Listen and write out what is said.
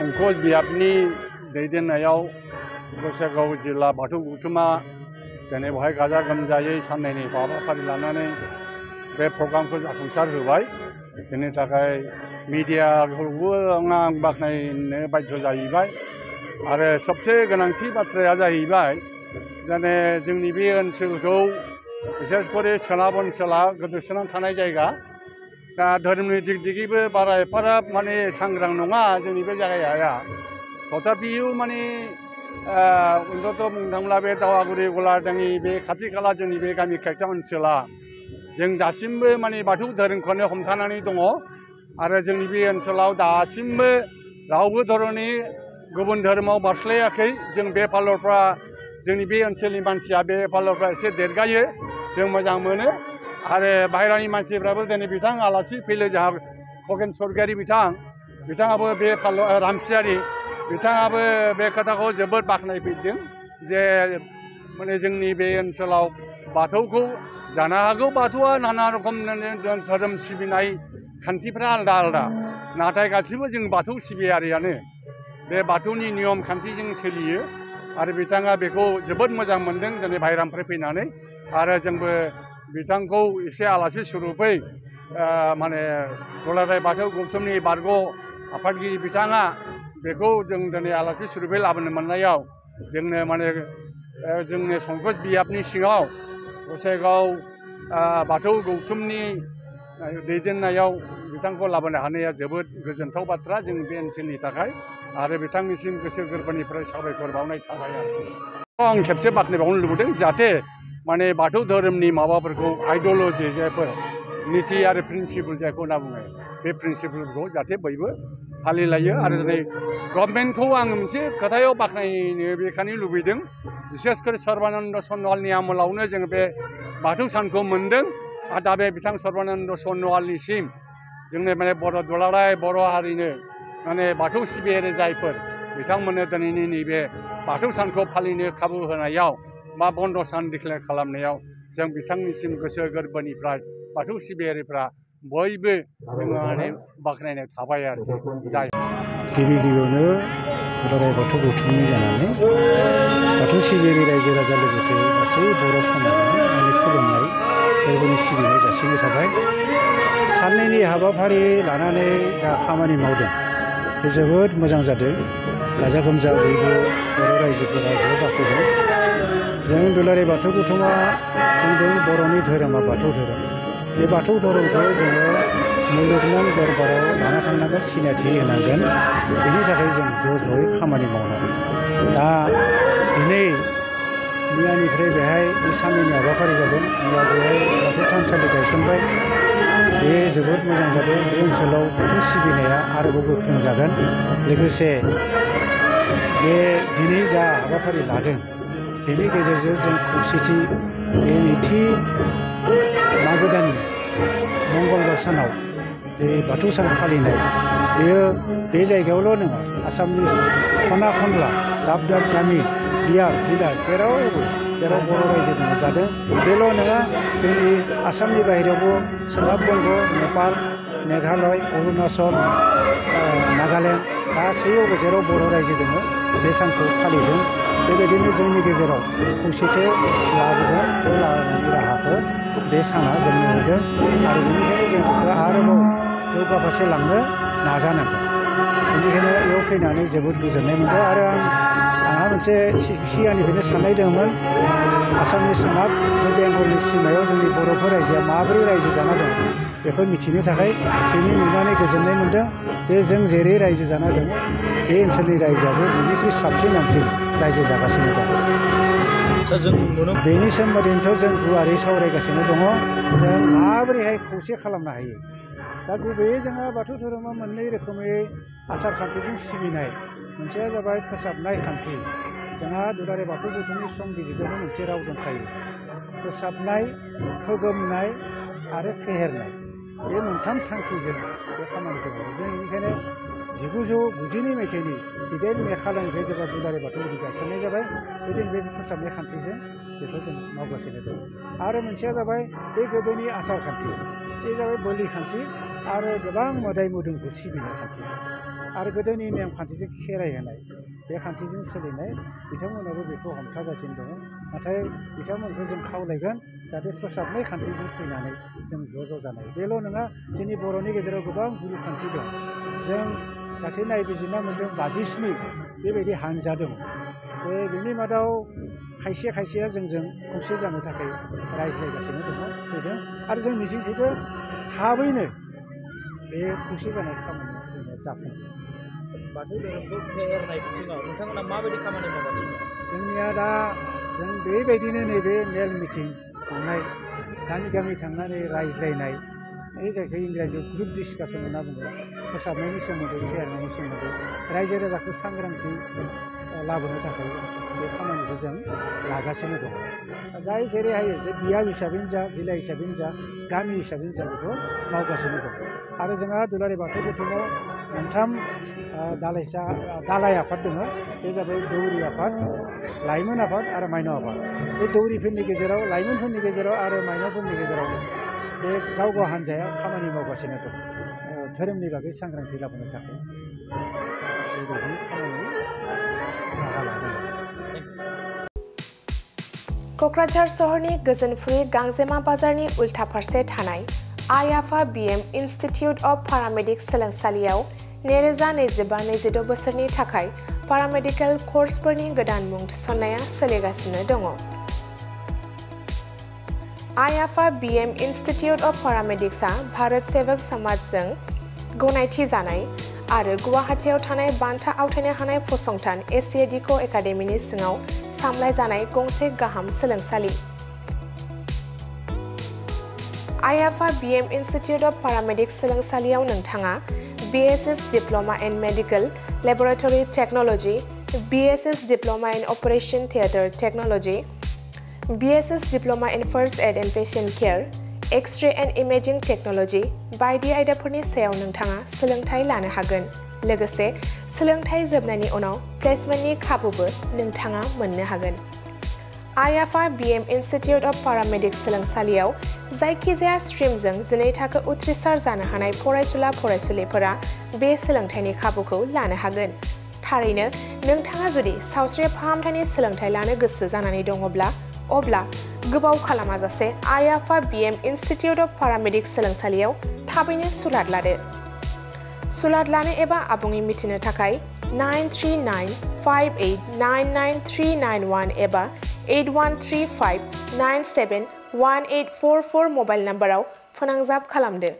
संकोच बियाबनि दैदेननायाव गसाइगाव जिल्ला बाथौ गौथुमा दिनै बेवहाय गाजा गोमजायै साननैनि हाबाफारि लानानै बे प्रग्रामखौ जाफुंसार होबाय। बेनि थाखाय मिडियाखौबो आं बाख्नायनो बाध्य जाहैबाय। आरो सबसे गोनांथि बाथ्राया जाहैबाय जाने जोंनि बे ओनसोलखौ बिसेस करे सोनाब ओनसोला गोदोसोनानै थानाय जायगा। दा धोरोमनि दिगैबो बारा एफाराब माने सांग्रां नङा जोंनि बे जायगाया। तथापिও माने अन्तत बुंनो थाङोब्ला बे दावागुरि गलादाङि बे खाथि खाला जोंनि बे गामि खायथा ओनसोला जों दासिमबो माने बाथौ धोरोमखौनो हमथानानै दङ। आरो जोंनि बे ओनसोलाव दासिमबो रावबो धरननि गुबुन धोरोमाव बारस्लायाखै। जों बे फालरफ्रा जोंनि बे ओनसोलनि मानसिया बे फालरफ्रा एसे देरगायो, जों मोजां मोनो। आरो बाहेरानि मानसिफ्राबो दिनै बिथां आलासि फैलो जोंहा खगेन सरगियारि बिथाङाबो बे रामसियारि बिथाङाबो बे खोथाखौ जोबोद बाख्नायफैदों जे माने जोंनि बे ओनसोलाव बाथौखौ जानो हागौ बाथौआ नाना रखम धोरोम सिबिनाय खान्थिफ्रा आलदा आलदा, नाथाय गासिबो जों बाथौ सिबियारियानो बे बाथौनि नियम खान्थिजों सोलियो। आरो बिथाङा बेखौ जोबोद मोजां मोनदों दिनै बाहेरानिफ्राय फैनानै। आरो जोंबो बिथांखौ एसे आलासि सुरुपै माने दुलाराय बाथौ गौथुमनि बारग' आफादगिरि बिथाङा बेखौ जों दिनै आलासि सुरुपै लाबोनो मोननायाव जोंनो माने जोंनि संकोच बियाबनि सिङाव गसाइगाव बाथौ गौथुमनि दैदेननायाव बिथांखौ लाबोनो हानाया जोबोद गोजोनथाव बाथ्रा जोंनि बे ओनसोलनि थाखाय। आरो बिथांनिसिम गोसो गोरबोनिफ्राय साबायखर बावनाय थाबाय आरोखि। आं खेबसे बाख्नायबावनो लुबैदों जाहाथे माने बाथौ धोरोमनि माबाफोरखौ आइडिय'लजि जायफोर नीति आरो प्रिन्सिपल जायखौ होनना बुङो बे प्रिन्सिपलखौ जाहाथे बयबो फालिलायो। आरो दिनै गभर्नमेन्टखौ आं मोनसे खोथायाव बाख्नायनो बेखायनो लुबैदों, बिसेसकर सर्बानन्द सन'वालनि आमोलावनो जों बे बाथौ सानखौ मोन्दों। आरो दा बे बिथां सर्बानन्द सन'वालनिसिम जोंनि माने बर' दुलाराय बर' हारिनो माने बाथौ सिबियारि जायफोर बिथांमोननो दिनैनि नैबे बाथौ सानखौ फालिनो खाबु होनायाव बा बन्द' सान डिक्लेयार खालामनायाव जों बिथांनिसिम गोसो गोरबोनिफ्राय बाथौ सिबियारिफ्रा बयबो जोङो माने बाख्नायनाय थाबाय आरोखि। गिबि गिबियावनो दुलाराय बाथौ गौथुमनि जानानै बाथौ सिबियारि रायजो राजा लोगोसे गासै बर' समाजाव आंनि खुलुमनाय गोरबोनि सिबिनाय जासिनाय थाबाय। साननैनि हाबाफारि लानानै जा खामानि मावदों बे जोबोद मोजां जादों। गाजा गोमजा बयबो बर' रायजोफोरा ज' जाफैदों। जों दुलाराय बाथौ गौथुमा बुंदों बर'नि धोरोमा बाथौ धोरोम। बे बाथौ धोरोमखौ जोङो मुलुगनां दरबाराव लाना थांनांगोन, सिनायथि होनांगोन। बेनि थाखाय जों ज' ज'यै खामानि मावनांगोन। दा दिनै मैयानिफ्राय बेहाय बे साननैनि हाबाफारि जादों। मैया बेहाय बाथौ थानसालि गायसनबाय, बे जोबोद मोजां जादों। बे ओनसोलाव बाथौ सिबिनाया आरोबाव गोख्रों जागोन। लोगोसे बे दिनै जा हाबाफारि लादों बेनि गेजेरजों जों खौसेथि बे नैथि मागो दाननि मंगलबार सानाव बे बाथौ सान फालिनाय बेयो बे जायगायावल' नङा, आसामनि खना खनला दाब दाब गामि बियाब जिल्ला जेरावबो जेराव बर' रायजो दङ जादों। बेल' नङा, जोंनि आसामनि बाहेरायावबो सोनाब बंग, नेपाल, मेघालय, अरुणाचल, नागालेण्ड गासैयावबो जेराव बर' रायजो दङ बे सानखौ फालिदों। बेबायदिनो जोंनि गेजेराव खौसेथि लाबोगोन। बे लाबोनायनि राहाखौ बे साना जोंनो होदों। आरो बेनिखायनो जों बेखौ आरोबाव जौगाफारसे लांनो नाजानांगोन। बेनिखायनो बेयाव फैनानै जोबोद गोजोननाय मोनदों। आरो आंहा मोनसे सिगांनिफ्रायनो साननाय दंमोन, आसामनि सोनाब बेंगलनि सिमायाव जोंनि बर'फोर रायजोआ माबोरै रायजो जाना दं बेखौ मिथिनो थाखाय दिनै नुनानै गोजोननाय मोनदों। जे जों जेरै रायजो जाना दङ बे ओनसोलनि रायजोआबो बेनिख्रुइ साबसिन हामसिन रायजो जागासिनो दं। बेनि सोमोन्दैथ' जों गुवारै सावरायगासिनो दङ, जों माबोरैहाय खौसे खालामनो हायो। दा गुबैयै जोंहा बाथौ धोरोमा मोननै रोखोमै आसार खान्थिजों सिबिनाय। मोनसेया जाबाय फोसाबनाय खान्थि। जोंहा दुलाराय बाथौ गौथुमनि संबिजिरावनो मोनसे राव दंखायो, फोसाबनाय, फोगोमनाय आरो फेहेरनाय। बे मोनथाम थांखिजों बे खामानिखौ मावो जों। बेनिखायनो 1992 मायथाइनि 18 मे खालारनिफ्राय जेब्ला दुलाराय बाथौ गुदि गायसननाय जाबाय, बे फोसाबनाय खान्थिजों बेखौ जों मावगासिनो दं। आरो मोनसेया जाबाय बे गोदोनि आसार खान्थि, बे जाबाय बोलि खान्थि आरो गोबां मोदाय मोदोमखौ सिबिनाय खान्थि। आरो गोदोनि नेमखान्थिजों खेराइ होनाय बे खान्थिजों सोलिनाय बिथांमोनाबो बेखौ हमथागासिनो दङ नाथाय बिथांमोनखौ जों खावलायगोन जाहाथे फोसाबनाय खान्थिजों फैनानै जों ज' जानाय बेल' नङा जोंनि बर'नि गेजेराव गोबां गुरु खान्थि दं जों गासै नायबिजिरना मोन्दों 57 बेबायदि हान्जा दं बेनि मादाव खायसे खायसेया जोंजों खौसे जानो थाखाय रायज्लायगासिनो दङ फैदों आरो जों मिजिंथिदों थाबैनो बे खौसे जानाय खामानिया जोंनिया जाफुंगोन बाथौ धोरोमखौ फेहेरनाय बिथिङाव नोंथांमोना माबायदि खामानि मावगासिनो जोंनिया दा जों बेबायदिनो नैबे मेल मिटिं खुंनाय गामि गामि थांनानै रायज्लायनाय जायखौ इंराजियाव ग्रुप डिसकासन होनना बुङो फोसाबनायनि सोमोन्दै फेहेरनायनि सोमोन्दै रायजो राजाखौ सांग्रांथि लाबोनो थाखाय बे खामानिखौ जों लागासिनो दङ जाय जेरै हायो बियाब हिसाबैनो जा जिल्ला हिसाबैनो जा गामि हिसाबैनो जा बेखौ मावगासिनो दं आरो जोंहा दुलाराय बाथौ गौथुमाव मोनथाम दालाय आफाद दङ बे जाबाय दौरि आफाद लाइमोन आफाद आरो माइनाव आफाद बे दौरिफोरनि गेजेराव लाइमोनफोरनि गेजेराव आरो माइनावफोरनि गेजेराव बे गाव गाव हान्जाया खामानि मावगासिनो दं धोरोमनि बागै सांग्रांथि लाबोनो थाखाय बेबायदि खामानि राहा लादों क'क्राझार सहरनि गोजोनफुरि गांजेमा बाजारनि उल्था फारसे थानाय आइ आफा BM इन्स्टिटिउट अफ पारामेडिक्स सोलोंसालियाव 2025-26 बोसोरनि थाखाय पारामेडिकेल कर्सफोरनि गोदान मुं थिसननाया सोलिगासिनो दङ आइ आफा BM इन्स्टिटिउट अफ पारामेडिक्सआ भारत सेवक समाजजों गनायथि जानाय आरो गुवाहाटीआव थानाय बान्था आवथायनो हानाय फसंथान एसियाडिक' एकाडेमिनि सिङाव सामलायजानाय गंसे गाहाम सोलोंसालि आइ आफा BM इन्स्टिटिउट अफ पारामेडिक्स सोलोंसालियाव नोंथाङा BSS diploma in medical laboratory technology BSS diploma in operation theatre technology BSS diploma in first aid and patient care X-ray and imaging technology बायदि आयदाफोरनि सायाव नोंथाङा सोलोंथाय लानो हागोन लोगोसे सोलोंथाय जोबनायनि उनाव प्लेसमेन्टनि खाबुबो नोंथाङा मोननो हागोन आइ आफा BM इन्स्टिटिउट अफ पारामेडिक्स सोलोंसालियाव जायखिजाया स्ट्रिमजों 12 थाखो उथ्रिसार जानो हानाय फरायसुला फरायसुलिफोरा बे सोलोंथायनि खाबुखौ लानो हागोन थारैनो नोंथाङा जुदि सावस्रि फाहामथायनि सोलोंथाय लानो गोसो जानानै दङब्ला अब्ला गोबाव खालामाजासे आइ आफा BM इन्स्टिटिउट अफ पारामेडिक्स सोलोंसालियाव थाबैनो सुलाद लादो सुलाद लानो एबा आबुङै मिथिनो थाखाय 9395899391 एबा 8135971844 मबाइल नाम्बाराव फोनांजाब खालामदो